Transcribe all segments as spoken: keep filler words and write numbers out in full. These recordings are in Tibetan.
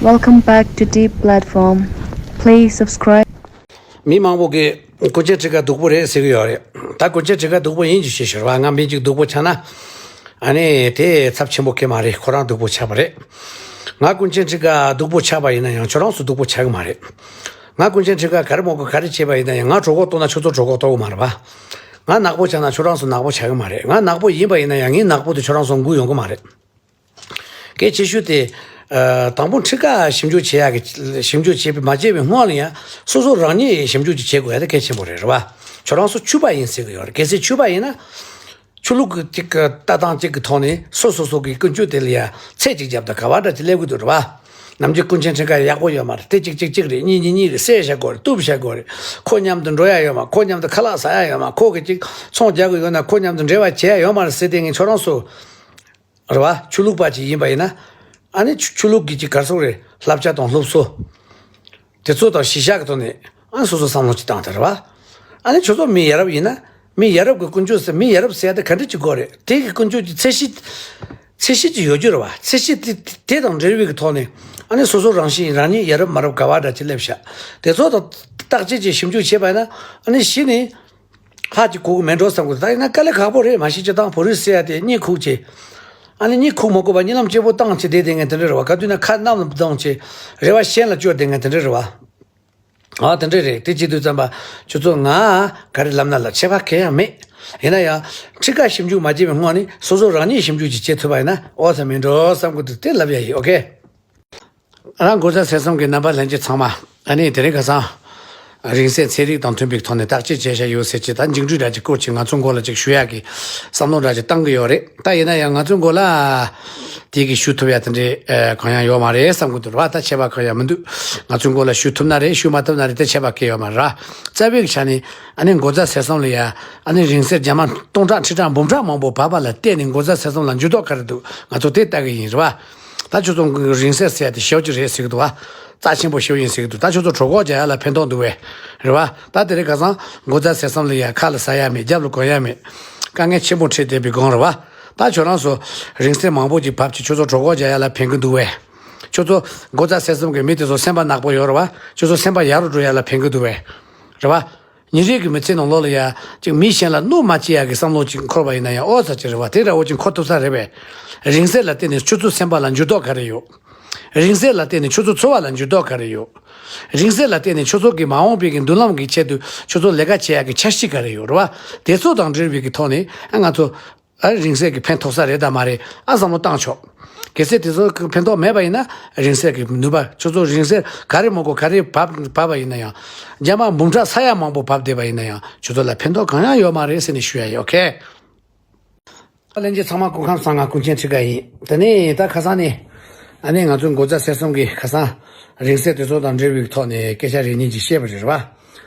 Welcome back to Deep Platform. Please subscribe. མི་མང་པོ་གིས་ཀུན་མཁྱེན་ཁྲི་ཀ་སྡུག་པོ་རེད་ཟེར་གི་ཡོད་རེད། ད་ཀུན་མཁྱེན་ཁྲི་ཀ་སྡུག་པོ་ཡིན་གྱི་ཞེས་ཞུ་བ། ང་མི་གཅིག་སྡུག་པོ་ཆགས་ན། ཨ་ནི་དེ་ཚབས་ཆེན་པོ་གི་མ་རེད། ཁོ་རང་སྡུག་པོ་ཆགས་པ་རེད། ང་ཀུན་མཁྱེན་ཁྲི་ཀ་སྡུག་པོ་ཆགས་པ་ཡིན་ན་ཡང་ཁྱོད་རང་ཚོ་སྡུག་པོ་ཆགས་གི་མ་རེད། ང་ཀུན་མཁྱེན་ཁྲི་ཀ་ག་རེ་མོ་གོ་ག་རེ་བྱས་པ་ཡིན་ན་ཡང་། ང་གྲོད་ཁོག་ལྟོགས་ན་ཁྱོད་ཚོ་གྲོད་ཁོག་ལྟོགས་གི་མ་རེད་བ། ང་ནག་པོ་ཆགས་ན་ཁྱོད་རང་ཚོ་ནག་པོ་ཆགས་གི་མ་རེད། ང་ནག་པོ་ཡིན་པ་ཡིན་ན་ཡང་ངའི་ནག་པོ་དེ་ཁྱོད་རང་ཚོ་འགུལ་ཡོང་གི་མ་རེད། གལ་ཆེ་ཤོས་དེ། ཨ། དང་པོ་ཁྲི་ཀ་ཞིབ་འཇུག་བྱེད་ཡག་གི་ཞིབ་འཇུག་བྱེད་པའི་མ་བྱས་པའི་སྔོན་ལ་ཡང་སོ་སོ་རང་ཉིད་ཞིབ་འཇུག་ཅིག་བྱེད་དགོས་ཡ་དེ་གལ་ཆེན་པོ་རེད། རེད་བ། ཁྱོད་རང་ཚོ་ཆོས་པ་ཡིན་ཟེར་གི་ཡོད་རེད། གལ་སྲིད་ཆོས་པ་ཡིན་ན། ཆོས་ལུགས་ཀྱི་ཅིག་གི་ལྟ་སྟངས་ཅིག་གི་ཐོག་ནས་སོ་སོ་སོ་གི་ཀུན་སྤྱོད་དེ་ལ་ཡ་ཚད་ཅིག་བརྒྱབ་དང་ག་བ་འདྲ་ཅིག་སླེབས་གི་འདུག། རེད་བ། ནམ་རྒྱུན་ཀུན་མཁྱེན་ཁྲི་ཀ་ཡག་པོ་ཡོད་མ་རེད། དེ་གཅིག་གཅིག་གཅིག་རེད། གཉིས་གཉིས་གཉིས་རེད། བསད་བཞག་དགོས་རེད། གཏུབ་བཞག་དགོས་རེད། ཁོ་མཉམ་དུ་འགྲོ་ཡ་ཡོད་མ། ཁོ་མཉམ་དུ་ཁ་ལག་ཟ་ཡ་ཡོད་མ། ཁོ་གི་ཅིག་ཚོང་རྒྱག་གི་ཡོད་ན་ཁོ་མཉམ་དུ་འབྲེལ་བ་བྱེད་ཡ་ཡོད་མ་རེད་ཟེར། དེ་ངས་ཁྱོད་རང་ཚོ། རེད་བ། ཆོས་ལུགས་པ་ཅིག་ཡིན་པ་ཡིན་ན། ཨ་ནི་ཆོས་ཆོས་ལུགས་ཀྱི་ཅིག་ག་རེ་ཟེར་དགོས་རེད། བསླབ་བྱ་དང་སློབ་གསོ། དེ་ཚོ་དང་གཞི་བཞག་གི་ཐོག་ནས་ཨ་ནི་སོ་སོ་བསམ་བློ་ཅིག་བཏང་སྟེ། རེད་བ། ཨ་ནི་ཁྱོད་ཚོ་མི་ཡ་རབས་ཡིན་ན། མི་ཡ་རབས་ཀྱི་ཀུན་སྤྱོད་ཟེར། མི་ཡ་རབས་ཟེར་ཡ་དེ་ག་འདྲ་ཅིག་དགོས་རེད། དེ་གི་ཀུན་སྤྱོད་ཀྱི་ཚད་གཞི། ཚད་གཞི་ཅིག་ཡོད་རྒྱུ་རེད་བ། ཚད་གཞི་དེ་དེ་དང་འབྲེལ་བའི་གི་ཐོག་ནས་ཨ་ནི་སོ་སོ་རང་བཞིན་རང་ཉིད་ཡ་རབས་མ་རབས་ག་བ་འདྲ་ཅིག་སླེབས་ཤག། དེ་ཚོ་དང་བརྟག་དཔྱད་ཅིག་ཞིབ་འཇུག་བྱས་པ་ཡིན་ན། ཨ་ནི་གཞི་ནས། ཧ་ཅིག་གོ་གི་མེད་འགྲོ་བསམ་གི་འདུག། ད་ཡིན་ན་དཀའ་ལས་ཁག་པོ་རེད། མ་གཞི་སྤྱིར་བཏང་བོད་རིགས་ཟེར་ཡ་དེ་གཉིད་ཁུག་བྱས། ཨ་ནི་གཉིད་ཁུག་མ་དགོས་པ་གཉིད་ལམ་སྐྱིད་པོ་བཏང་བྱས་བསྡད་བསྡད་མཁན་དེ་འདྲ་རེད་བ། ག་དུས་ན་ཁ་གནམ་ལ་བརྡུངས་བྱས་རེ་བ་གཞན་ལ་བཅོལ་བསྡད་མཁན་དེ་འདྲ་རེད་བ། ཨ། དེ་འདྲ་རེད། དེ་བྱེད་དུས་ཙམ་པ་ཁྱོད་ཚོ་ང་ག་རེ་ལབ་ན་ལབ། ཁྱད་པར་གང་ཡང་མེད། ཡིན་ན་ཡང་ཁྲི་ཀ་ཞིབ་འཇུག་མ་བྱས་པའི་སྔོན་ནས་སོ་སོ་རང་ཉིད་ཞིབ་འཇུག་ཅིག་བྱེད་ཐུབ་པ་ཡིན་ན་ཨོ་ཙམ་མེད་འགྲོ་བསམ་གི་འདུག། དེ་ལབ་ཡ་ཡིན། ཨོ་ཁེ། རང་མགོ་བཟའ་ཟས་གསུམ་གྱི་རྣམ་པ་ལྷན་རྒྱས་ཚང་མ། ཨ་ནི་དེ་རིང་ཁ་སང་། རིང་བསྲེལ་ཚན་རིག་དང་མཐུན་པའི་ཐོག་ནས་བརྟག་དཔྱད་བྱས་བཞག་ཡོད་ཟེར་གྱི། ད་མཇུག་འབྲས་འདྲ་ཅིག་སྐོར་ཅིག་ང་ཚོའི་མགོ་ལ་ཅིག་ཞུ་ཡག་གི་བསམ་བློ་འདྲ་ཅིག་བཏང་གི་ཡོད་རེད། ད་ཡིན་ན་ཡང་ང་ཚོའི་མགོ་ལ་དེ་གི་ཞུ་ཐུབ་ཡ་དེ་འདྲས་གང་ཡང་ཡོད་མ་རེད་བསམ་གི་འདུག་ར་བ། ད་ཁྱད་པར་གང་ཡང་མི་འདུག། ང་ཚོའི་མགོ་ལ་ཞུ་ཐུབ་ན་རེད། ཞུ་མ་ཐུབ་ན་རེད། དེ་ཁྱད་པར་གང་ཡང་ཡོད་མ་རེད་ར། རྩ་བའི་ཆ་ནས་ཨ་ནི་མགོ་བཟའ་ཟས་གསུམ་ལ་ཡ། ཨ་ནི་རིང་བསྲེལ་རྒྱ་མ་སྟོང་ཕྲག་ཁྲི་ཕྲག་འབུམ་ཕྲག་མང་པོ་བབས་པ་ལ་བལྟས་ནས་མགོ་བཟའ་ཟས་གསུམ་ལ་འགྱུར་ལྡོག་ག་རེ་འདུག། ང་ཚོ་དེ་ལྟ་གི་ཡིན། རེད་བ། ད་ཁྱོད་ཚོ་རིང་བསྲེལ་ཟེར་ཡ་དེ་ཞེ་པོ་ཅིག་རེད་ཟེར་གི་འདུག་བ། རྩ་ཆེན་པོ་ཞེ་པོ་ཡིན་ཟེར་གི་འདུག། ད་ཁྱོད་ཚོ་གྲོད་ཁོག་རྒྱག་ཡ་ལ་ཕན་ཐོགས་འདུག་བས། རེད་བ། ད་དེ་རིང་ཁ་སང་མགོ་བཟའ་ཟས་གསུམ་ལ་ཡ་ཁ་ལ་ཟ་ཡ་མེད། རྒྱབ་ལ་གོན་ཡ་མེད། དཀའ་ངལ་ཆེན་པོ་འཕྲད་བསྡད་པའི་སྒང་། རེད་བ། ད་ཁྱོད་རང་ཚོ་རིང་བསྲེལ་མང་པོ་ཅིག་བབས་ཀྱི་ཁྱོད་ཚོ་གྲོད་ཁོག་རྒྱག་ཡ་ལ་ཕན་གི་འདུག་བས། ཁྱོད་ཚོ་མགོ་བཟའ་ཟས་གསུམ་གྱི་མི་དེ་ཚོ་སེམས་པ་ནག་པོ་ཡོད་རེད་བ། ཁྱོད་ཚོ་སེམས་པ་ཡག་རུ་འགྲོ་ཡ་ལ་ཕན་གི་འདུག་བས། རེད་བ། ཉིན་རེ་གི་མི་ཚེ་ནང་ལོགས་ལ་ཡ། ཅིག་མི་གཞན་ལ་གནོད་མ་བྱེད་ཡ་གི་བསམ་བློ་ཅིག་འཁོར་བ་ཡིན་ན་ཡང་ཨོ་ཙམ་ཅིག་རེད་བ། དེ་འདྲ་བོ་ཅིག་འཁོར་ཐུབ་ས་རེད་བས། རིང་བསྲེལ་ལ་བརྟེན་ནས་ཁྱོད་ཚོའི་སེམས་པ་ལ་འགྱུར་ལྡོག་ག་རེ་ཡོད། རིང་བསྲེལ་ལ་བརྟེན་ནས་ཁྱོད་ཚོའི་འཚོ་བ་ལ་འགྱུར་ལྡོག་ག་རེ་ཡོད། རིང་བསྲེལ་ལ་བརྟེན་ནས་ཁྱོད་ཚོ་གི་མ་འོངས་པའི་གི་མདུན་ལམ་གི་ཆེད་དུ་ཁྱོད་ཚོ་ལས་ཀ་བྱེད་ཡ་གི་འཆར་གཞི་ག་རེ་ཡོད། རེད་བ། དེ་ཚོ་དང་འབྲེལ་བའི་གི་ཐོག་ནས་ཨ་ང་ཚོ། ཨ། རིང་བསྲེལ་གྱིས་ཕན་ཐོགས་ས་རེད་དམ་མ་རེད། ཨ། བསམ་བློ་བཏང་ཆོག། གལ་སྲིད་དེ་ཚོ་གི་ཕན་ཐོགས་མེད་པ་ཡིན་ན། རིང་བསྲེལ་གྱི་ནུས་པ། ཁྱོད་ཚོ་རིང་བསྲེལ་ག་རེ་མ་དགོས་ག་རེ་བབས་བབས་པ་ཡིན་ན་ཡང་། རྒྱ་མ་འབུམ་ཕྲག་ས་ཡ་མང་པོ་བབས་བསྡད་པ་ཡིན་ན་ཡང་། ཁྱོད་ཚོ་ལ་ཕན་ཐོགས་གང་ཡང་ཡོད་མ་རེད་ཟེར་ནས་ཞུ་ཡ་ཡོད། ཨོ་ཁེ། ལྷན་རྒྱས་ཚང་མ་སྐུ་ཁམས་བཟང་། ང་ཀུན་མཁྱེན་ཁྲི་ཀ་ཡིན། དེ་ནས་ད་ཁ་སང་ནས། ཨ་ནི་ང་ཚོའི་མགོ་བཟའ་ཟས་གསུམ་གྱིས་ཁ་སང་། རིང་བསྲེལ་དེ་ཚོ་དང་འབྲེལ་བའི་ཐོག་ནས་སྐད་ཆ་རེ་གཉིས་ཅིག་བཤད་པ་རེད་བ།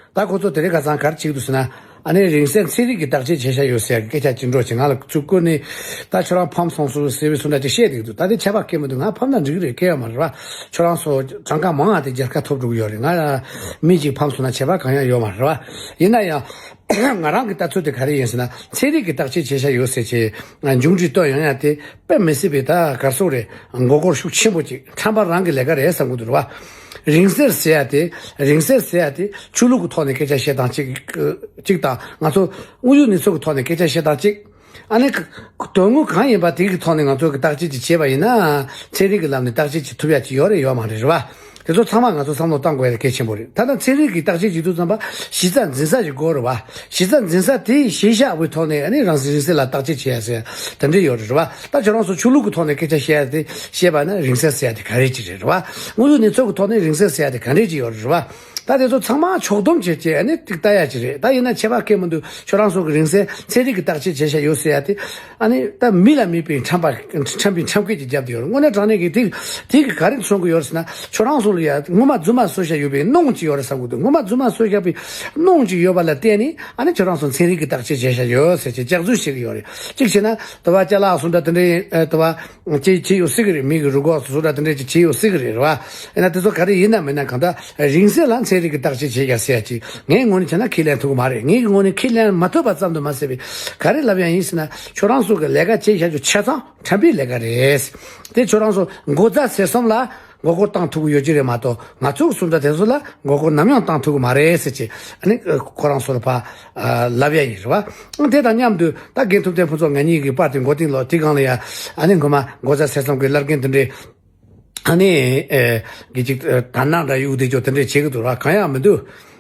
ད་ཁོ་ཚོ་དེ་རིང་ཁ་སང་ག་རེ་བྱེད་ཀྱི་འདུག་ཟེར་ན། ཨ་ནི་རིང་བསྲེལ་ཚན་རིག་གིས་བརྟག་དཔྱད་བྱས་བཞག་ཡོད་ཟེར་ཡ་གི་སྐད་ཆ་ཅིག་འགྲོ་བྱས། ང་ལ་ཚུར་བསྐུར་ནས། ད་ཁྱོད་རང་ཕམ་སོང་ཟེར་བའི་བཟོ་འདྲ་ཅིག་བཤད་བསྡད་ཀྱི་འདུག། ད་དེ་ཁྱད་པར་གང་ཡང་མི་འདུག། ང་ཕམ་ན་འགྲིག་གི་རེད། གང་ཡང་མ་རེད་བ། ཁྱོད་རང་ཚོ་གྲངས་ཀ་མང་བ་དེ་རྒྱལ་ཁ་ཐོབ་འགྲོ་གི་ཡོད་རེད། ང་མི་གཅིག་ཕམ་སོང་ན་ཁྱད་པར་གང་ཡང་ཡོད་མ་རེད་བ། ཡིན་ན་ཡང་། ང་རང་གི་ལྟ་ཚུལ་དེ་ག་རེ་ཡིན་ཟེར་ན། ཚན་རིག་གིས་བརྟག་དཔྱད་བྱས་བཞག་ཡོད་ཟེར་བྱས། མཇུག་འབྲས་བཏོན་ཡོང་ཡ་དེ་དཔེ་མི་སྲིད་པའི་ད་ག་རེ་ཟེར་དགོས་རེད། མགོ་སྐོར་ཤུགས་ཆེན་པོ་ཅིག། ཁྲམ་པ་རང་གི་ལས་ཀ་རེད་བསམ་གྱི་འདུག་རེད་བ། རིང་བསྲེལ་ཟེར་ཡ་དེ། རིང་བསྲེལ་ཟེར་ཡ་དེ་ཆོས་ལུགས་ཀྱི་ཐོག་ནས་སྐད་ཆ་བཤད་སྟངས་གཅིག། གཅིག་དང་། ང་ཚོ་དངོས་ཡོད་གནས་ཚུལ་གྱི་ཐོག་ནས་སྐད་ཆ་བཤད་སྟངས་གཅིག། ཨ་ནི། དོན་དངོས་གང་ཡིན་པ་དེ་གི་ཐོག་ནས་ང་ཚོ་གི་བརྟག་དཔྱད་ཅིག་བྱས་པ་ཡིན་ན། ཚན་རིག་གི་ལམ་ནས་བརྟག་དཔྱད་ཅིག་ཐུབ་ཡ་ཅིག་ཡོད་རེད་ཡོད་མ་རེད། རེད་བ། དེ་ཚོ་ཚང་མ་ང་ཚོ་བསམ་བློ་གཏང་དགོས་ཡ་གལ་ཆེན་པོ་རེད། ད་ལྟ་ཚན་རིག་གི་བརྟག་དཔྱད་བྱེད་དུས་ཙམ་པ་གཞི་རྩ་འཛིན་ས་ཞིག་དགོས་རེད་བ། གཞི་རྩ་འཛིན་ས་དེ་གཞི་བཞག་པའི་ཐོག་ནས་ཨ་ནི་རང་སེམས་རིང་བསྲེལ་ལ་བརྟག་དཔྱད་བྱེད་ཡ་ཟེར་དེ་འདྲ་ཡོད་རེད་བ། ད་ཁྱོད་རང་ཚོ་ཆོས་ལུགས་ཀྱི་ཐོག་ནས་སྐད་ཆ་བཤད་ཡ་དེ་བཤད་པ་ན་རིང་བསྲེལ་ཟེར་ཡ་དེ་ག་རེ་ཅིག་རེད་རེད་བ། དངོས་ཡོད་གནས་ཚུལ་གྱི་ཐོག་ནས་རིང་བསྲེལ་ཟེར་ཡ་དེ་ག་རེ་ཅིག་ཡོད་རེད་རེད་བ། ད་དེ་ཚོ་ཚང་མ་ཕྱོགས་བསྡོམས་བྱས་བྱས་ཨ་ནི་ཏིག་ལྟ་ཡ་ཅིག་རེད། ད་ཡིན་ན་ཁྱད་པར་གང་ཡང་མི་འདུག། ཁྱོད་རང་ཚོ་གི་རིང་བསྲེལ་ཚན་རིག་གིས་བརྟག་དཔྱད་བྱས་བཞག་ཡོད་ཟེར་ཡ་དེ། ཨ་ནི་ད་མི་ལ་མི་པའི་ཁྲམ་པ། ཁྲམ་པའི་ཁྲམ་སྐད་ཅིག་བརྒྱབ་བསྡད་ཡོད་རེད། དངོས་གནས་དྲང་གནས་ཀྱི་དེ། དེ་གི་ག་རེ་མཚོན་གི་ཡོད་རེད་ཟེར་ན། ཁྱོད་རང་ཚོ་ལ་ཡ་སྔོན་མ་རྫུན་མ་བཟོས་བཞག་ཡོད་པའི་གནོང་ཅིག་ཡོད་རེད་བསམ་གི་འདུག། སྔོན་མ་རྫུན་མ་བཟོས་བཞག་པའི་གནོང་ཅིག་ཡོད་པ་ལ་བརྟེན་ནས་ཨ་ནི་ཁྱོད་རང་ཚོ་ཚན་རིག་གིས་བརྟག་དཔྱད་བྱས་བཞག་ཡོད་ཟེར་བྱས་སྐྱག་རྫུན་བཤད་གི་ཡོད་རེད། གཅིག་བྱས་ན་དུ་བ་ཅ་ལག་བཟོ་འདྲ་དེ་འདྲའི་དུ་བ་ཅིག་བྱས་ཡོད་སྲིད་གི་རེད། མི་གི་རུས་ཁོག་བཟོ་འདྲ་དེ་འདྲ་ཅིག་བྱས་ཡོད་སྲིད་གི་རེད། རེད་བ། ཡིན་ན་དེ་ཚོ་ག་རེ་ཡིན་ན་མིན་ན་གང་ལྟར་རིང་བསྲེལ་ལ་ཚན་རིག་གིས་བརྟག་དཔྱད་བྱས་བཞག་ཟེར་ཡ་ཅིག་ངའི་ངོས་ནས་བྱས་ན་ཁས་ལེན་ཐུབ་གི་མ་རེད། ངའི་ངོས་ནས་ཁས་ལེན་མ་ཐུབ་པ་ཙམ་དུ་མ་ཟད་པའི་ག་རེ་ལབ་ཡ་ཡིན་ཟེར་ན། ཁྱོད་རང་ཚོ་གི་ལས་ཀ་བྱས་བཞག་རྒྱུ་ཆ་ཚང་ཁྲམ་པའི་ལས་ཀ་རེད། དེ་ཁྱོད་རང་ཚོ་མགོ་བཟའ་ཟས་གསུམ་ལ་ མགོ་སྐོར་བཏང་ཐུབ་ཀྱི་ཡོད་ཀྱི་རེད་མ་གཏོགས། ང་ཚོ་གི་སུ་འདྲ་དེ་ཚོ་ལ་མགོ་སྐོར་ནམ་ཡང་བཏང་ཐུབ་ཀྱི་མ་རེད་ཟེར་གྱི་ཨ་ནི་ཁོ་རང་ཚོ་ལ་ཕར་ལབ་ཡ་ཡིན་རེད་བ། དེ་དང་མཉམ་དུ་ད་རྒན་ཐུབ་བསྟན་ཕུན་ཚོགས་ང་གཉིས་ཀྱི་པར་དེ་མགོ་རྟིང་སློག་དེ་སྒང་ལ་ཡ་ཨ་ནི་སྔོན་མ་འགོ་བཟའ་ཚེ་བསོད་ཀྱི་བླ་རྒན་དེ་འདྲས། ཨ་ནི། ཨེ། གི་ཅིག་ཨེ། དར་ནག་འདྲ་གཡུག་བསྡད་ཅོག་དེ་འདྲས་བྱེད་ཀྱི་འདུག་ར། གང་ཡང་མི་འདུག་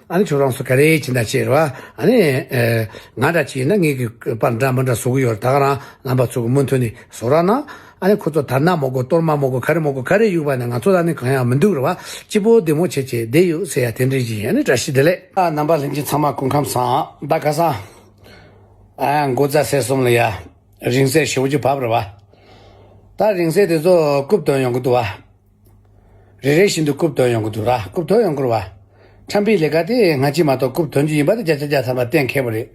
ཨ་ནི་ཁྱོད་རང་ཚོ་ག་རེ་བྱེད་ན་བྱེད་ར་བ། ཨ་ནི། ཨེ། ང་འདྲ་བྱས་ན་ངེད་ཀྱི་པར་འདྲ་མི་འདྲ་བཟོ་གི་ཡོད་རེད། ད་ག་རང་རྣམ་པ་ཚོ་གི་མུ་མཐུད་ནས་བཟོ་ར་ན། ཨ་ནི་ཁོ་ཚོ་དར་ནག་མོ་གོ་གཏོར་མ་མོ་གོ་ག་རེ་མོ་གོ་ག་རེ་གཡུག་པ་ན་ང་ཚོ་ལ་ནི་གང་ཡང་མི་འདུག་ར་བ། སྐྱིད་པོ་བདེ་མོ་བྱེད་བྱེད་བསྡད་ཡོད་ཟེར་ཡ་དེ་འདྲས་ཅིག་ཡིན། ཨ་ནི་བཀྲ་ཤིས་བདེ་ལེགས། ཨ། རྣམ་པ་ལྷན་རྒྱས་ཚང་མ་སྐུ་ཁམས་བཟང་། ད་ཁ་སང་། ཨ། འགོ་བཟའ་ཚེ་བསོད་ལ་ཡ། རིང་བསྲེལ་ཞེ་པོ་ཅིག་བབས་རེད་བ། ད་རིང་བསྲེལ་དེ་ཚོ་རྐུབ་ཐོན་ཡོང་གི་འདུག་བ། རེ་རེ་བཞིན་དུ་རྐུབ་ཐོན་ཡོང་གི་འདུག་ར། རྐུབ་ཐོན་ཡོང་གི་རེད་བ། ཁྲམ་པའི་ལས་ཀ་དེ་སྔ་ཕྱི་མ་གཏོགས་རྐུབ་ཐོན་རྒྱུ་ཡིན་པ་དེ་བརྒྱ་ཆ་བརྒྱ་ཐམ་པ་གཏན་འཁེལ་བ་རེད།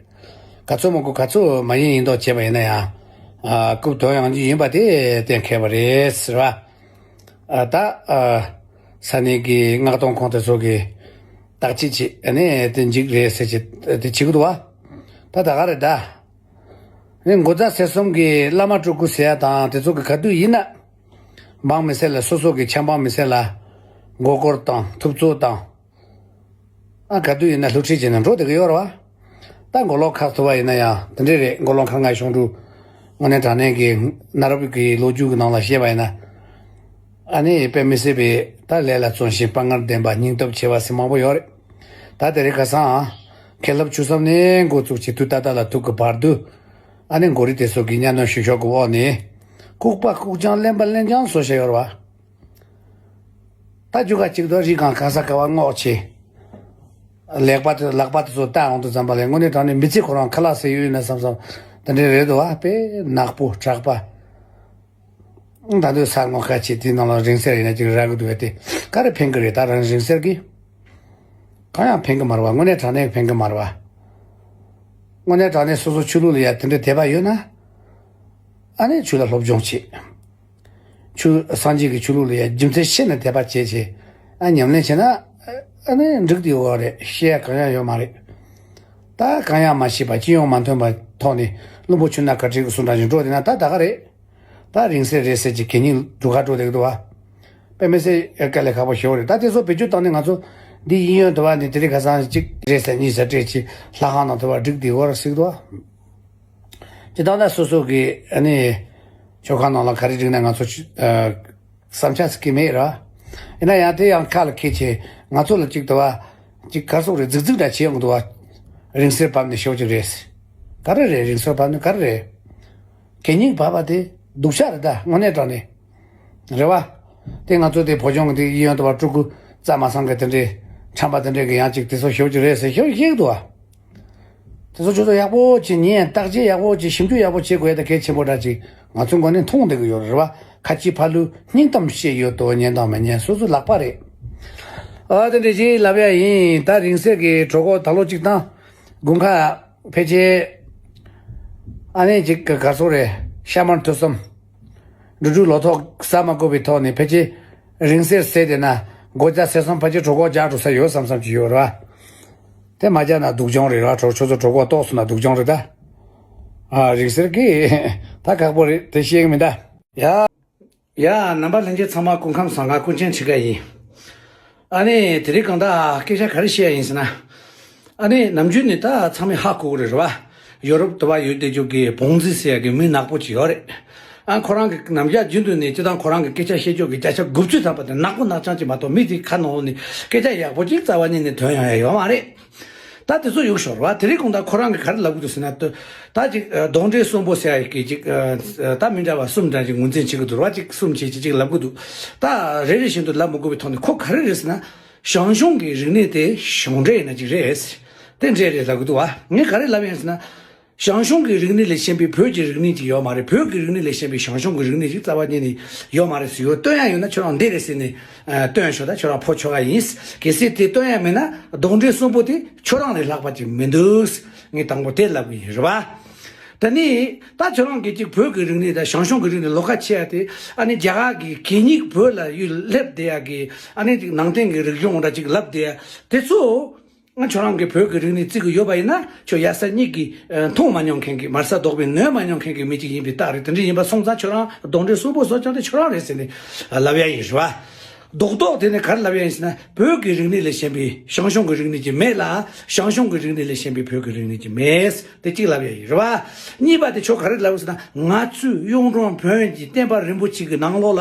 ག་ཚོད་མང་པོ་ག་ཚོད་མ་ཡིན་ཡིན་མདོག་བྱས་པ་ཡིན་ན་ཡང་། ཨ། རྐུབ་ཐོན་ཡོང་རྒྱུ་ཡིན་པ་དེ་གཏན་འཁེལ་བ་རེད་ཟེར་བ། ཨ། ད། ཨ། ས་གནས་ཀྱི་མངགས་གཏོང་ཁང་དེ་ཚོ་གིས་བརྟག་དཔྱད་བྱེད་ཨ་ནི་དེ་འཇིག་རེད་ཟེར་གྱི་དེ་བྱེད་ཀྱི་འདུག་བ། ད་ད་ག་རེད་ད། ནི་འགོ་བཟའ་ཚེ་བསོད་ཀྱི་བླ་མ་སྤྲུལ་སྐུ་ཟེར་ཡ་དང་དེ་ཚོ་གི་ག་དུས་ཡིན་ན། འབངས་མི་སེར་ལ་སོ་སོ་གི་ཆབ་འབངས་མི་སེར་ལ་མགོ་སྐོར་དང་ཐུབ་ཚོད་དང་། ཨ། ག་དུས་ཡིན་ན་བསླུ་ཁྲིད་བྱས་ནས་འགྲོ་བསྡད་ཀྱི་ཡོད་རེད་བ། ད་མགོ་ལོག་ཁ་ཐུབ་པ་ཡིན་ན་ཡང་དེ་འདྲས་རེད། མགོ་ལོག་མཁར་རྔ་གཞུང་དྲུང་དངོས་གནས་དྲང་གནས་ཀྱི་གནའ་རབས་ཀྱི་ལོ་རྒྱུས་ཀྱི་ནང་ལ་བཤད་པ་ཡིན་ན། ཨ་ནི་དཔེ་མི་སྲིད་པའི་ད་ལས་ལ་བརྩོན་ཞིང་དཔའ་ངར་ལྡན་པ་སྙིང་སྟོབས་ཆེ་བ་ཟེར་མང་པོ་ཡོད་རེད། ད་དེ་རིང་ཁ་སང་། མཁན་སློབ་ཆོས་བསམ་ནས་འགོ་བཙུགས་ཀྱི་དུས་ད་ལྟ་ལ་ཐུག་གི་བར་དུ། ཨ་ནི་མགོ་རིལ་དེ་ཚོ་གི་གཉའ་གནོན་བྱེད་ཕྱོགས་ཀྱི་འོག་ནས། ལྐུགས་པ་ལྐུགས་རྐྱང་གླེན་པ་གླེན་རྐྱང་བཟོ་བྱས་ཡོད་རེད་བ། ད་རྒྱུ་ག་གཅིག་ཏུ་རི་སྒང་གང་ས་ག་བ་སྔོག་བྱས། ལག་པ་དེ་ལག་པ་དེ་ཚོ་བཏང་འོང་དུས་ཙམ་པ་ལས་དངོས་གནས་དྲང་གནས་མི་ཚེ་ཁོ་རང་ཁ་ལག་ཟས་ཡོད་ཡོད་ན་བསམ་བསམ་དེ་འདྲས་རེད་འདུག་བ། དཔེ་ནག་པོ་དྲག་པ། ད་དུང་ས་སྔོ་ཁ་ཆེ་དེའི་ནང་ལ་རིང་བསྲེལ་ཡིན་ན་ཅིག་རག་གི་འདུག་བས་ཏེ། ག་རེ་ཕན་གི་རེད། ད་རང་རིང་བསྲེལ་གི། གང་ཡང་ཕན་གི་མ་རེད་བ། དངོས་གནས་དྲང་གནས་ཕན་གི་མ་རེད་བ། དངོས་གནས་དྲང་གནས་སོ་སོ་ཆོས་ལུགས་ལ་ཡ་དེ་འདྲ་དད་པ་ཡོད་ན། ཨ་ནི་ཆོས་ལ་སློབ་སྦྱོང་བྱེད། ཆོས་སངས་རྒྱས་ཀྱི་ཆོས་ལུགས་ལ་ཡ་རྒྱུ་མཚན་ཤེས་ནས་དད་པ་བྱེད་བྱེད། ཨ། ཉམས་ལེན་བྱེད་ན། ཨ་ནི་འགྲིག་དེ་ཡོད་རེད། ཤེས་ཡ་གང་ཡང་ཡོད་མ་རེད། ད་གང་ཡང་མ་ཤེས་པ་སྤྱི་ཡོངས་མ་མཐུན་པ་ཐོག་ནས་བླུན་པོ་ཆུ་སྣ་གར་ཁྲིད་ཀྱི་གསུང་འདྲ་ཞིག་འགྲོ་དེ་ན་ད་ད་ག་རེད། ད་རིང་བསྲེལ་རེད་ཟེར་གྱི་གད་སྙིགས་སྒྲུག་ག་འགྲོ་བསྡད་ཀྱི་འདུག་བ། དཔེ་མི་སྲིད་དཀའ་ལས་ཁག་པོ་ཞེ་པོ་རེད། ད་དེ་ཚོ་བེད་སྤྱོད་བཏང་ནས་ང་ཚོ་འདི་གཡས་གཡོན་དུ་བ་ནས་དེ་རིང་ཁ་སང་གཅིག་རེད་ཟེར་གཉིས་ཟེར་སྤྲད་ཀྱི་ལྷ་ཁང་ནང་དུ་བ་སྒྲིག་བསྡད་ཡོད་རེད་ཟེར་གྱི་འདུག་བ། དེ་དང་ད་སོ་སོ་གི་ཨ་ནི་ཆོས་ཁང་ནང་ལ་ག་རེ་སྒྲིག་ན་ང་ཚོ་ཨ་བསམ་འཆར་ཟེར་གྱི་མེད་ར། ཡིན་ན་ཡང་དེ་ཡང་ཁ་ལ་འཁྱེར་བྱས་ང་ཚོ་ལ་གཅིག་དུ་བ་གཅིག་གར་སོང་རེད་རྫིག་རྫིག་འདྲ་བྱེད་ཡོང་གི་འདུག་བ། རིང་བསྲེལ་བབས་ནས་ཤོར་གྱི་རེད། ག་རེ་རེད། རིང་བསྲེལ་བབས་ནས་ག་རེ་རེད། གད་སྙིགས་བབས་པ་དེ་སྡུག་ཅག་རེད། ད་དངོས་གནས་དྲང་གནས་རེད་བ། དེ་ང་ཚོ་དེ་བོད་ལྗོངས་ཀྱི་དེ་གཡས་གཡོན་དུ་བ་སྤྲུལ་སྐུ་རྩ་མ་ཚང་གི་དེ་འདྲའི་ཁྲམ་པ་དེ་འདྲའི་གི་ཡང་གཅིག་དེ་ཚོ་ཤོར་གྱི་རེད་ཟེར་ཤོར་ཤེས་ཀྱི་འདུག་བ། དེ་ཚོ་ཁྱོད་ཚོ་ཡག་པོ་བྱེད། ཉན། བརྟག་དཔྱད་ཡག་པོ་བྱེད། ཞིབ་འཇུག་ཡག་པོ་བྱེད་དགོས་ཡ་ད་གལ་ཆེན་པོ་འདྲ་ཅིག་ང་ཚོ་མགོ་ནས་མཐོང་བསྡད་ཀྱི་ཡོད་རེད་བ། ཁ་ཆེ་ཕ་ལུས་སྙིང་གཏམ་བཤད་ཡོད་དོ། ཉན་དང་མི་ཉན་སོ་སོ་ལག་པ་རེད། ཨ། དེ་འདྲ་ཅིག་ལབ་ཡ་ཡིན། ད་རིང་བསྲེལ་གྱི་གྲོད་ཁོག་ད་ལོ་གཅིག་དང་དགུན་ཁ་ཕལ་ཆེར་ཨ་ནི་ཅིག་ག་ག་སོ་རེད། ཤ་མར་ཐུབ་སོམ། འབྲུ་དྲུག་ལོ་ཐོག་ཟ་མ་དགོས་པའི་ཐོག་ནས་ཕལ་ཆེར་རིང་བསྲེལ་ཟས་དེ་ན་སྒོ་རྒྱག་ཟས་སོང་ཕལ་ཆེར་གྲོད་ཁོག་རྒྱག་འགྲོ་ས་ཡོད་བསམ་བསམ་གྱི་ཡོད་རེད་བ། དེ་མ་རྒྱག་ན་སྡུག་སྦྱོང་རེད་ར། གྲོ་ཆུ་ཚོད་གྲོད་ཁོག་ལྟོགས་སོང་ན་སྡུག་སྦྱོང་རེད་ད། ཨ། རིང་བསྲེལ་གི་ད་ཁག་པོ་རེད་དེ་ཤེས་གི་མིན་ད། ཡ། ཡ། རྣམ་པ་ལྷན་རྒྱས་ཚང་མ་སྐུ་ཁམས་བཟང་། ང་ཀུན་མཁྱེན་འཆི་ཁ་ཡིན། ཨ་ནི་དེ་རིང་གང་ལྟར་སྐད་ཆ་ག་རེ་བཤད་ཡ་ཡིན་ཟེར་ན། ཨ་ནི་ནམ་རྒྱུན་ནས་ད་ཚང་མས་ཧ་གོ་གི་རེད་རེད་བ། ཡོ་རོབ་དུ་བ་ཡོད་བསྡད་རྒྱུ་གི་བོང་རྫི་ཟེར་ཡ་གི་མི་ནག་པོ་ཅིག་ཡོད་རེད། ཨ། ཁོ་རང་གི་ནམ་ཞག་རྒྱུན་དུ་ནས་སྤྱི་བཏང་ཁོ་རང་གི་སྐད་ཆ་བཤད་ཕྱོགས་ཀྱི་བརྒྱ་ཆ་དགུ་བཅུ་ཐམ་པ་དེ་ནག་པོ་ནག་རྐྱང་ཅིག་མ་གཏོགས་མི་དེའི་ཁ་ནང་ལོགས་ནས་སྐད་ཆ་ཡག་པོ་ཅིག་རྩ་བ་ཉིད་ནས་ཐོན་ཡོང་ཡ་ཡོད་མ་རེད། ད་དེ་ཚོ་གཡུག་ཞོར་བ། དེ་རིང་གོང་ད་ཁོ་རང་གིས་ག་རེ་ལབ་གི་འདུག་ཟེར་ན། ད་ཅིག་གདོན་འདྲེ་གསོན་པོ་ཟེར་ཡ་གི་ཅིག་ད་མི་འདྲ་བ་གསུམ་འདྲ་ཅིག་ངོས་འཛིན་བྱེད་ཀྱི་འདུག་ར། ཅིག་གསུམ་བྱེད་ཅིག་ཅིག་ལབ་གི་འདུག་ད་རེ་རེ་བཞིན་དུ་ལབ་མི་དགོས་པའི་ཐོག་ནས་ཁོ་ག་རེ་རེད་ཟེར་ན། ཞང་ཞུང་གི་རིག་གནས་དེ་གཞུང་འབྲེལ་ཡིན་ན་ཅིག་རེད། དེ་འདྲས་རེད་ལབ་གི་འདུག་བ། ངས་ག་རེ་ལབ་ཡིན་ཟེར་ན། ཞང་ཞུང་གི་རིག་གནས་ལས་གཞན་པའི་བོད་ཀྱི་རིག་གནས་ཅིག་ཡོད་མ་རེད། བོད་ཀྱི་རིག་གནས་ལས་གཞན་པའི་ཞང་ཞུང་གི་རིག་གནས་ཅིག་རྩ་བ་ཉིད་ནས་ཡོད་མ་རེད་ཟེར། ཡོད་སྟོན་ཡ་ཡོད་ན་ཁྱོད་རང་འདི་རེད་ཟེར་ནས་ཨ་སྟོན་ཤོག་ད་ཁྱོད་རང་ཕོ་ཆོག་ག་ཡིན། གལ་སྲིད་དེ་སྟོན་ཡ་མེད་ན་གདོན་འདྲེ་གསོན་པོ་དེ་ཁྱོད་རང་ལས་ལྷག་པ་ཅིག་མི་འདུག་ངས་དང་པོ་དེ་ལབ་གི་ཡིན་རེད་བ། ད་ནི་ད་ཁྱོད་རང་གིས་ཅིག་བོད་ཀྱི་རིག་གནས་དང་ཞང་ཞུང་གི་རིག་གནས་ལོགས་ཀ་ཕྱེ་ཡ་དེ། ཨ་ནི་རྒྱ་གར་གྱི་གད་སྙིགས་བོད་ལ་ཡོད་སླེབས་བསྡད་ཡ་གི། ཨ་ནི་ཅིག་ནང་བསྟན་གྱི་རིག་གཞུང་འདྲ་ཅིག་ལབ་བསྡད་ཡ་དེ་ཚོ། ང་ཁྱོད་རང་གི་བོད་ཀྱི་རིག་གནས་བརྩི་གི་ཡོད་པ་ཡིན་ན། ཁྱོད་ཡ་ས་གཉིས་ཀྱི་ཨ་མཐོང་མ་མྱོང་མཁན་གྱི། མར་ས་ལྡོག་པའི་ནོན་མ་མྱོང་མཁན་གྱི་མི་གཅིག་ཡིན་པའི་རྟགས་རེད། དེ་འདྲ་ཡིན་པ་སོང་ཙང་ཁྱོད་རང་གདོན་འདྲེ་གསོན་པོ་བཟོ་རྐྱང་དེ་ཁྱོད་རང་རེད་ཟེར་ནས་ལབ་ཡ་ཡིན་རེད་བ། རྡོག་རྡོག་དེ་ནི་ག་རེ་ལབ་ཡ་ཡིན་ཟེར་ན། བོད་ཀྱི་རིག་གནས་ལས་གཞན་པའི་ཞང་ཞུང་གི་རིག་གནས་ཅིག་མེད་ལ། ཞང་ཞུང་གི་རིག་གནས་ལས་གཞན་པའི་བོད་ཀྱི་རིག་གནས་ཅིག་མེད། དེ་གཅིག་ལབ་ཡ་ཡིན་རེད་བ། གཉིས་པ་དེ་ཁྱོད་ག་རེ་ལབ་ཟེར་ན། ང་ཚོས་གཡུང་དྲུང་བོན་གྱི་བསྟན་པ་རིན་པོ་ཆེ་གི་ནང་ལོགས་ལ་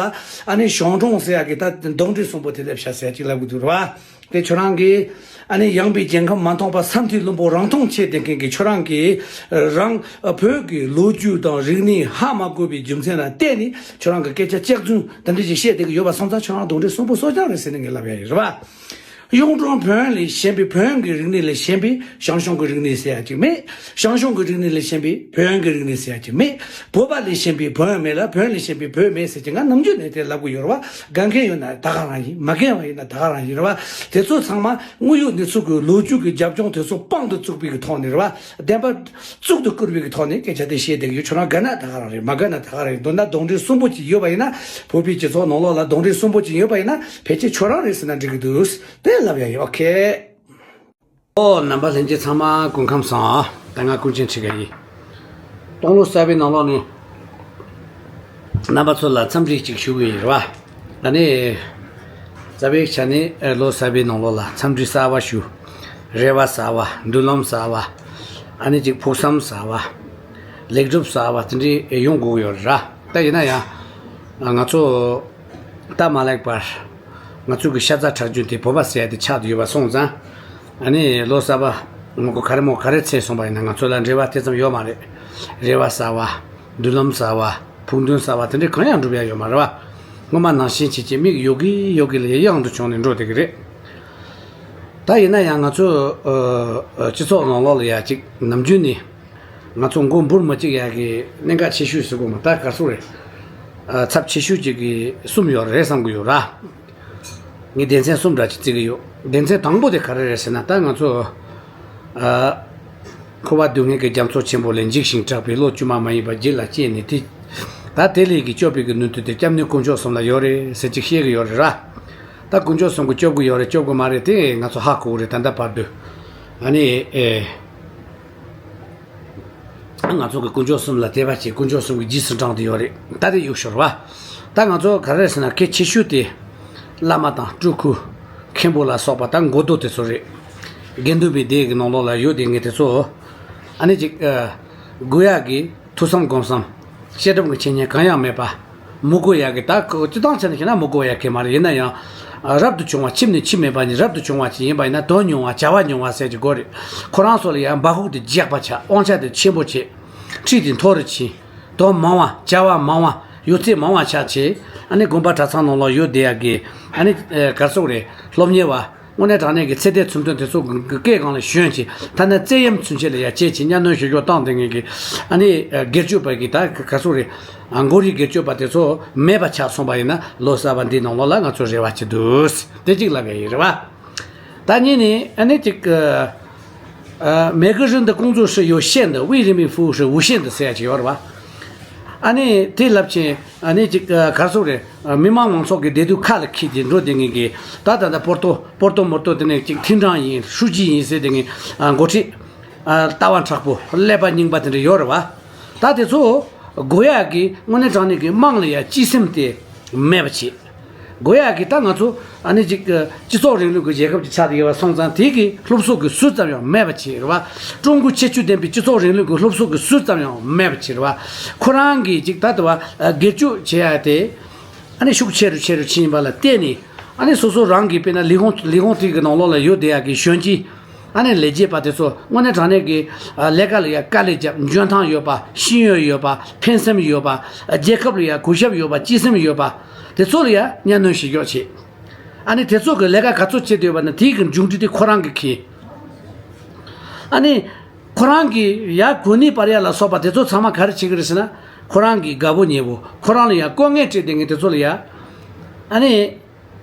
ཨ་ནི་ཞང་ཞུང་ཟེར་ཡ་གི་ད་གདོན་འདྲེ་གསུམ་པོ་དེ་སླེབས་ཤག་ཟེར་ཡ་གཅིག་ལབ་གི་འདུག་རེད་བ། དེ་ཁྱོད་རང་གིས་ཨ་ནི་ཡངས་པའི་རྒྱལ་ཁམས་མ་མཐོང་པ་ས་མཐོའི་བླུན་པོ་རང་མཐོང་ཆེ་བསྡད་མཁན་གྱི་ཁྱོད་རང་གིས་རང་བོད་ཀྱི་ལོ་རྒྱུས་དང་རིག་གནས་ཧ་མ་གོ་བའི་རྒྱུ་མཚན་ལ་བརྟེན་ནས་ཁྱོད་རང་གི་སྐད་ཆ་སྐྱག་རྫུན་དེ་འདྲ་ཞིག་བཤད་བསྡད་ཀྱི་ཡོད་པ་སོང་ཙང་ཁྱོད་རང་གདོན་འདྲེ་གསུམ་པོ་གསོ་སྦྱང་རེད་ཟེར་ནས་ངས་ལབ་ཡ་ཡིན་རེད་བ། གཡུང་དྲུང་བོན་ལས་གཞན་པའི་བོན་གྱི་རིག་གནས་ལས་གཞན་པའི་ཞང་ཞུང་གི་རིག་གནས་ཟེར་ཡ་ཅིག་མེད། ཞང་ཞུང་གི་རིག་གནས་ལས་གཞན་པའི་བོན་གྱི་རིག་གནས་ཟེར་ཡ་ཅིག་མེད། བོད་པ་ལས་གཞན་པའི་བོན་མེད་ལ་བོན་ལས་གཞན་པའི་བོད་མེད་ཟེར་གྱི་ང་ནམ་རྒྱུན་ནས་དེ་ལབ་གི་ཡོད་རེད་བ། དགའ་མཁན་ཡོད་ན་ད་ག་རང་ཡིན། མ་དགའ་བ་ཡིན་ན་ད་ག་རང་ཡིན་རེད་བ། དེ་ཚོ་ཚང་མ་དངོས་ཡོད་གནས་ཚུལ་གྱི་ལོ་རྒྱུས་ཀྱི་རྒྱབ་ལྗོངས་དེ་ཚོ་དཔང་དུ་བཙུགས་པའི་གི་ཐོག་ནས་རེད་བ། བདེན་པ་གཙུག་ཏུ་བཀུར་བའི་གི་ཐོག་ནས་སྐད་ཆ་དེ་བཤད་བསྡད་ཀྱི་ཡོད། ཁྱོད་རང་དགའ་ན་ད་ག་རང་རེད། མ་དགའ་ན་ད་ག་རང་རེད། མདོར་ན་གདོན་འདྲེ་གསུམ་པོ་ཅིག་ཡོད་པ་ཡིན་ན། བོད་པའི་སྤྱི་ཚོགས་ནང་ལོགས་ལ་གདོན་འདྲེ་གསུམ་པོ་ཅིག་ཡོད་པ་ཡིན་ན་ཕལ་ཆེར་ཁྱོད་རང་རེད་ཟེར་ན་འགྲིག་གི་འདུག་དེ་ལབ་ཡ་ཡིན། ཨོ་ཁེ། ཨོ་རྣམ་པ་ལྷན་རྒྱས་ཚང་མ་སྐུ་ཁམས་བཟང་། ད་ང་ཀུན་མཁྱེན་ཁྲི་ཀ་ཡིན། སྟོང་ལོ་གསར་པའི་ནང་ལོགས་ནས་རྣམ་པ་ཚོ་ལ་འཚམས་འདྲི་ཅིག་ཞུ་གི་ཡིན་རེད་བ། ད་ནི་རྩ་བའི་ཆ་ནས་ཨེ་ལོ་གསར་པའི་ནང་ལོགས་ལ་འཚམས་འདྲི་གསར་བ་ཞུ། རེ་བ་གསར་བ། མདུན་ལམ་གསར་བ། ཨ་ནི་ཅིག་ཕུགས་བསམ་གསར་བ། ལེགས་གྲུབ་གསར་བ་དེ་འདྲའི་ཡོང་དགོས་ཀྱི་ཡོད་རེད་ར། ད་ཡིན་ན་ཡང་ང་ཚོ་སྟབས་མ་ལེགས་པར་ང་ཚོ་གི་ཤ་ཚ་ཁྲག་རྒྱུན་དེ་བོད་པ་ཟེར་ཡ་དེ་ཆགས་བསྡད་ཡོད་པ་སོང་ཙང་། ཨ་ནི་ལོ་གསར་པ་མང་པོ་ག་རེ་མོ་ག་རེ་ཚེས་སོང་པ་ཡིན་ན་ང་ཚོ་ལ་འབྲེལ་བ་དེ་ཙམ་ཡོད་མ་རེད། རེ་བ་གསར་བ། མདུན་ལམ་གསར་བ། ཕུགས་འདུན་གསར་བ་དེ་འདྲའི་གང་ཡང་འགྲུབ་ཡ་ཡོད་མ་རེད་བ། སྔོན་མ་ནང་བཞིན་བྱེད་ཀྱི་མིག་ཡོད་གི་ཡོད་གི་ལ་གཡང་དུ་བྱུང་ནས་འགྲོ་བསྡད་ཀྱི་རེད། ད་ཡིན་ན་ཡང་ང་ཚོ་ཨ་ཨ་སྤྱི་ཚོགས་ནང་ལོགས་ལ་ཡ་གཅིག་ནམ་རྒྱུན་ནས་ང་ཚོ་མགོ་འབུར་མ་གཅིག་ཡ་གི་གནད་འགག་ཆེ་ཤོས་ཟེར་དགོས་མ། ད་ག་ཚོད་རེད། ཨ་ཚབས་ཆེ་ཤོས་གཅིག་གི་གསུམ་ཡོད་རེད་བསམ་གི་ཡོད་ར། ངས་སྡེ་ཚན་གསུམ་འདྲ་ཅིག་བརྩི་གི་ཡོད། སྡེ་ཚན་དང་པོ་དེ་ག་རེ་རེད་ཟེར་ན། ད་ང་ཚོ་ཨ་འཁོར་བ་སྡུག་བསྔལ་གྱི་རྒྱ་མཚོ་ཆེན་པོ་ལས་འཇིགས་ཤིང་སྐྲག་པའི་བློ་དཀྱུས་མ་མ་ཡིན་པ་རྒྱུད་ལ་སྐྱེས་ནས་དེ། ད་དེ་ལས་ཀྱི་སྐྱོབ་པའི་གི་ནུས་མཐུ་དེ་སྐྱབས་གནས་དཀོན་མཆོག་གསུམ་ལ་ཡོད་རེད་ཟེར་ཅིག་བཤད་གི་ཡོད་རེད་ར། ད་དཀོན་མཆོག་གསུམ་གྱིས་སྐྱོབ་གི་ཡོད་རེད་སྐྱོབ་གི་མ་རེད་དེ་ང་ཚོ་ཧ་གོ་གི་རེད། ད་ལྟ་བར་དུ་ཨ་ནི་ཨེ། ང་ཚོ་གི་དཀོན་མཆོག་གསུམ་ལ་དད་པ་བྱེད། དཀོན་མཆོག་གསུམ་གྱི་རྗེས་སུ་འབྲངས་ཏེ་ཡོད་རེད། ད་དེ་གཡུག་ཞོར་བ། ད་ང་ཚོ་ག་རེ་ཟེར་ན་གལ་ཆེ་ཤོས་དེ་བླ་མ་དང་སྤྲུལ་སྐུ་མཁན་པོ་ལ་སོགས་པ་ད་མགོ་རྡོ་དེ་ཚོ་རེད། དགེ་འདུན་པའི་སྡེ་གི་ནང་ལོགས་ལ་ཡོད་དེ་ངས་དེ་ཚོ་ཨ་ནི་ཅིག་ཨ་དགོས་ཡག་གི་ཐོས་བསམ་སྒོམ་གསུམ་བཤད་སྒྲུབ་ཀྱི་འཆད་ཉན་གང་ཡང་མེད་པ། མི་དགོས་ཡག་གི་ད་སྤྱི་བཏང་ཆ་ནས་བཤད་ན་མི་དགོས་ཡག་གི་མ་རེད། ཡིན་ན་ཡང་རབ་ཏུ་བྱུང་བ་ཁྱིམ་ནས་ཁྱིམ་མེད་པ་ཉིད་རབ་ཏུ་བྱུང་བ་ཅིག་ཡིན་པ་ཡིན་ན་དོན་ཉུང་བ་བྱ་བ་ཉུང་བ་ཟེར་གྱི་དགོས་རེད། ཁོ་རང་ཚོ་ལ་ཡང་སྦ་ཁུག་དེ་རྒྱགས་པ་ཆགས། དབང་ཆ་དེ་ཆེན་པོ་བྱས། ཁྲིད་དེ་མཐོ་རུ་ཕྱིན། དོན་མང་བ་བྱ་བ་མང་བ་ཡོད་ཚད་མང་བ་ཆགས་བྱས། ཨ་ནི་དགོན་པ་གྲྭ་ཚང་ནང་ལ་ཡོད་བསྡད་ཡག་གི་ཨ་ནི་ག་རེ་ཟེར་དགོས་རེད། སློབ་གཉེར་བ། དངོས་གནས་དྲང་གནས་ཀྱི་ཚེ་འདས་ཚུལ་སྟོན་དེ་ཚོ་གི་སྐད་སྒང་ལ་ཞོན་ཅིང་ཐ་ན་བཙན་གཡེམ་ཚུན་ཆད་ལ་ཡ་བྱེད་ཅིང་གཉའ་གནོན་བྱེད་རྒྱུ་བཏང་བསྡད་མཁན་གྱི་ཨ་ནི་སྒེར་གཅོད་པ་གི་ད་ག་ཚོད་རེད། མགོ་རིལ་སྒེར་གཅོད་པ་དེ་ཚོ་མེད་པ་ཆགས་སོང་པ་ཡིན་ན་ལོ་གསར་པ་འདིའི་ནང་ལོགས་ལ་ང་ཚོ་རེ་བ་བྱེད་འདུག་དེ་གཅིག་ལབ་ཡ་ཡིན་རེད་བ། ད་གཉིས་ནི་ཨ་ནི་ཅིག་每个人的工作是有限的，为人民服务是无限的 ཟེར་ཡ་ཅིག་ཡོད་རེད་བ། ཨ་ནི་དེ་ལབ་ཅིང་ཨ་ནི་ཅིག་ག་རེ་ཟེར་དགོས་རེད། མི་དམངས་མང་ཚོགས་ཀྱི་བདེ་སྡུག་ཁ་ལ་འཁྱེར་ཏེ་འགྲོ་བསྡད་མཁན་གྱི་ད་ད་ལྟ་པོར་ཏོ་པོར་ཏོ་མོར་ཏོ་དེ་ནས་ཅིག་厅长ཡིན་书记ཡིན་ཟེར་བསྡད་མཁན་འགོ་ཁྲིད་ལྟ་བ་མཁྲེགས་པོ་ཀླད་པ་རྙིང་པ་དེ་འདྲ་ཡོད་རེད་བ། ད་དེ་ཚོ་དགོས་ཡག་གི་དངོས་གནས་དྲང་གནས་ཀྱི་དམངས་ལ་ཡང་སྤྱི་སེམས་དེ་མེད་པ་བྱེད། དགོས་ཡག་གི་ད་ང་ཚོ་ཨ་ནི་ཅིག་སྤྱི་ཚོགས་རིང་ལུགས་ཀྱི་རྒྱལ་ཁབ་ཅིག་ཆགས་བསྡད་ཡོད་པ་སོང་ཙང་དེ་གི་སློབ་གསོ་གི་ཟུར་ཙམ་ཡང་མེད་པ་བྱེད་རེད་བ། ཀྲུང་གོའི་ཁྱད་ཆོས་ལྡན་པའི་སྤྱི་ཚོགས་རིང་ལུགས་ཀྱི་སློབ་གསོ་གི་ཟུར་ཙམ་ཡང་མེད་པ་བྱེད་རེད་བ། ཁོ་རང་གིས་ཅིག་ད་ལྟ་བ་སྒེར་གཅོད་བྱེད་ཡ་དེ་ཨ་ནི་ཤུགས་ཆེ་རུ་ཆེ་རུ་ཕྱིན་པ་ལ་བརྟེན་ནས་ཨ་ནི་སོ་སོ་རང་གིས་དཔེར་ན་ལས་ཁུངས་ལས་ཁུངས་དེ་གི་ནང་ལོགས་ལ་ཡོད་བསྡད་ཡག་གི་གཞོན་སྐྱེས་ཨ་ནི་ལས་བྱེད་པ་དེ་ཚོ་དངོས་གནས་དྲང་གནས་ཀྱི་ལས་ཀ་ལ་ཡ་དཀའ་ལས་བརྒྱབ་འཇོན་ཐང་ཡོད་པ་ཤེས་ཡོན་ཡོད་པ་ཕན་སེམས་ཡོད་པ་རྒྱལ་ཁབ་ལ་ཡ་གུས་ཞབས་ཡོད་པ་སྤྱི་སེམས་ཡོད་པ་དེ་ཚོ་ལ་ཡ་གཉའ་གནོན་བྱེད་ཀྱོག་བྱེད། ཨ་ནི་དེ་ཚོ་གི་ལས་ཀ་ག་ཚོད་བྱེད་འདོད་པ་ན་དེའི་གི་མཇུག་འབྲས་དེ་ཁོ་རང་གི་ཁེ། ཨ་ནི་ཁོ་རང་གི་ཡ་གོ་གནས་སྤར་ཡ་ལ་སོགས་པ་དེ་ཚོ་ཚང་མ་ག་རེ་བྱེད་ཀྱི་རེད་ཟེར་ན། ཁོ་རང་གི་དགའ་པོ་ཉེ་པོ་ཁོ་རང་ལ་ཡ་ལྐོག་རྔན་སྤྲད་བསྡད་མཁན་དེ་ཚོ་ལ་ཡ་ཨ་ནི་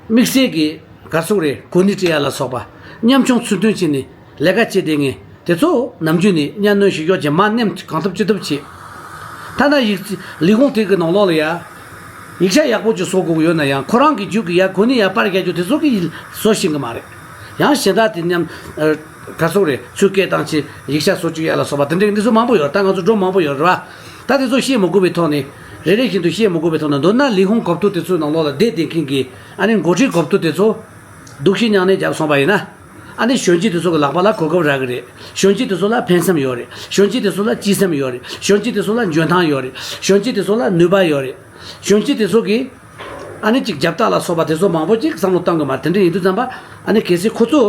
དམིགས་བསལ་གྱི་ག་རེ་ཟེར་དགོས་རེད། གོ་གནས་སྤྲད་ཡ་ལ་སོགས་པ་ཉམ་ཆུང་ཚུལ་སྟོན་བྱས་ནས་ལས་ཀ་བྱེད་བསྡད་མཁན་དེ་ཚོ་ནམ་རྒྱུན་ནས་གཉའ་གནོན་བྱེད་ཀྱོག་བྱས་མར་ནེམ་གང་ཐུབ་ཅི་ཐུབ་བྱེད། ཐ་ན་ཡིག་ལས་ཁུངས་དེ་གི་ནང་ལོགས་ལ་ཡ། ཡིག་ཆ་ཡག་པོ་ཅིག་བཟོ་དགོས་ཀྱི་ཡོད་ན་ཡང་ཁོ་རང་གི་རྒྱུད་ཀྱི་ཡ་གོ་གནས་ཡ་སྤར་རྒྱག་རྒྱུ་དེ་ཚོ་གི་བཟོ་ཤེས་ཀྱི་མ་རེད། ཡང་གཞན་དག་དེ་མཉམ་ག་རེ་ཟེར་དགོས་རེད། ཚུར་སྐད་བཏང་ཆེད་ཡིག་ཆ་བཟོ་བཅུག་ཡ་ལ་སོགས་པ་དེ་འདྲའི་འདི་ཚོ་མང་པོ་ཡོད། ད་ང་ཚོ་འགྲོ་མང་པོ་ཡོད་རེད་བ། ད་དེ་ཚོ་བཤད་མི་དགོས་པའི་ཐོག་ནས་ རེ་རེ་བཞིན་དུ་བཤད་མི་དགོས་པའི་ཐོག་ནས། མདོར་ན་ལས་ཁུངས་གོ་བསྡུར་དེ་ཚོའི་ནང་ལོགས་ལ་བསྡད་བསྡད་མཁན་གྱི་ཨ་ནི་འགོ་ཁྲིད་གོ་བསྡུར་དེ་ཚོ་སྡུག་ཤི་མྱངས་ནས་བརྒྱབ་སོང་པ་ཡིན་ན། ཨ་ནི་གཞོན་སྐྱེས་དེ་ཚོ་གི་ལག་པ་ལ་གོ་སྐབས་རག་གི་རེད། གཞོན་སྐྱེས་དེ་ཚོ་ལ་ཕན་སེམས་ཡོད་རེད། གཞོན་སྐྱེས་དེ་ཚོ་ལ་སྤྱི་སེམས་ཡོད་རེད། གཞོན་སྐྱེས་དེ་ཚོ་ལ་འཇོན་ཐང་ཡོད་རེད། གཞོན་སྐྱེས་དེ་ཚོ་ལ་ནུས་པ་ཡོད་རེད། གཞོན་སྐྱེས་དེ་ཚོ་གིས་ཨ་ནི་ཅིག་རྒྱབ་རྟགས་ལ་སོགས་པ་དེ་ཚོ་མང་པོ་ཅིག་བསམ་བློ་གཏོང་གི་མ་རེད། དེ་འདྲ་ཡིན་དུས་ཙམ་པ་ཨ་ནི་གལ་སྲིད་ཁོ་ཚོ་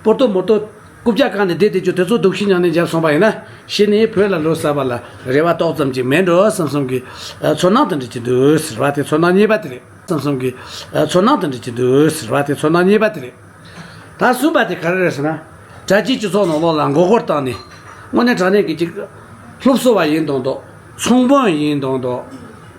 སྤོར་ཏོ་མོར་ཏོ་རྐུབ་བཀྱག་བཀང་ནས་བསྡད་བསྡད་རྒྱུ་དེ་ཚོ་སྡུག་ཤི་མྱངས་ནས་བརྒྱབ་སོང་པ་ཡིན་ན། གཞི་ནས་བོད་ལ་ལོ་གསར་པ་ལ་རེ་བ་ཏོག་ཙམ་ཅིག་མེད་འགྲོ་བསམ་བསམ་གྱི་ཚོར་སྣང་དེ་འདྲ་ཅིག་འདུག་ཟེར་བ་དེ་ཚོར་སྣང་གཉིས་པ་དེ་རེད། བསམ་བསམ་གྱི་ཚོར་སྣང་དེ་འདྲ་ཅིག་འདུག་ཟེར་བ་དེ་ཚོར་སྣང་གཉིས་པ་དེ་རེད། ད་གསུམ་པ་དེ་ག་རེ་རེད་ཟེར་ན། གྲྭ་སྤྱིའི་སྤྱི་ཚོགས་ནང་ལོགས་ལ་མགོ་སྐོར་བཏང་ནས། དངོས་གནས་དྲང་གནས་ཀྱི་ཅིག་སློབ་གསོ་བ་ཡིན་མདོག་མདོག་ཚོང་དཔོན་ཡིན་མདོག་མདོག་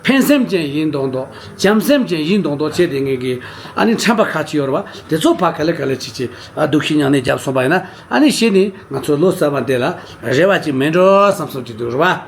ཕན་སེམས་ཅན་ཡིན་མདོག་མདོག་བྱམས་སེམས་ཅན་ཡིན་མདོག་མདོག་བྱས་བསྡད་མཁན་གྱི་ཨ་ནི་ཁྲམ་པ་ཁ་ཅིག་ཡོད་རེད་བ། དེ་ཚོ་ཕར་ག་ལེ་ག་ལེ་བྱས་བྱས་ཨ་སྡུག་ཤི་མྱངས་ནས་བརྒྱབ་སོང་པ་ཡིན་ན། ཨ་ནི་གཞི་ནས་ང་ཚོ་ལོ་གསར་པ་འདི་ལ་རེ་བ་ཅིག་མེད་འགྲོ་བསམ་བསམ་ཅིག་འདུག་རེད་བ།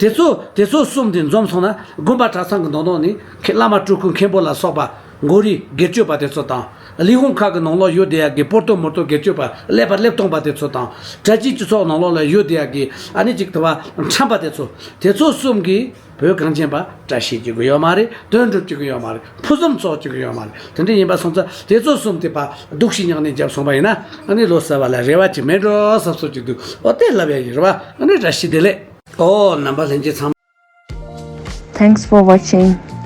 དེ་ཚོ་དེ་ཚོ་གསུམ་དེ་འཛོམས་སོང་ན། དགོན་པ་གྲྭ་ཚང་གི་མདུན་ཐོག་ནས་ཁྱེད་བླ་མ་སྤྲུལ་སྐུ་མཁན་པོ་ལ་སོགས་པ་མགོ་རིལ་སྒེར་གཅོད་པ་དེ་ཚོ་དང་། ལས་ཁུངས་ཁག་གི་ནང་ལོགས་ཡོད་བསྡད་ཡག་གི་སྤོར་ཏོ་མོར་ཏོ་སྒེར་གཅོད་པ་ཀླད་པ་ཀླད་སྟོང་པ་དེ་ཚོ་དང་། གྲྭ་སྤྱིའི་སྤྱི་ཚོགས་ནང་ལོགས་ལ་ཡོད་བསྡད་ཡག་གི་ཨ་ནི་ཅིག་དེ་བ་ཁྲམ་པ་དེ་ཚོ། དེ་ཚོ་གསུམ་གྱིས་བོད་གངས་ཅན་པ་བཀྲ་ཤིས་སྐྱིད་གི་ཡོད་མ་རེད། དོན་འགྲུབ་སྐྱིད་གི་ཡོད་མ་རེད། ཕུན་སུམ་ཚོགས་སྐྱིད་གི་ཡོད་མ་རེད། དེ་འདྲ་ཡིན་པ་སོང་ཙང་དེ་ཚོ་གསུམ་དེ་ཕར་སྡུག་ཤི་མྱངས་ནས་བརྒྱབ་སོང་པ་ཡིན་ན། ཨ་ནི་ལོ་གསར་པ་ལ་རེ་བ་ཅིག་མེད་འགྲོ་བསམ་བསམ་ཅིག་འདུག་ཨོ་དེ་ལབ་ཡ་ཡིན་རེད་བ། ཨ་ནི་བཀྲ་ཤིས་བདེ་ལེགས། ཨོ་རྣམ་པ་ལྷན་རྒྱས་ཚང་མ། Thanks for watching.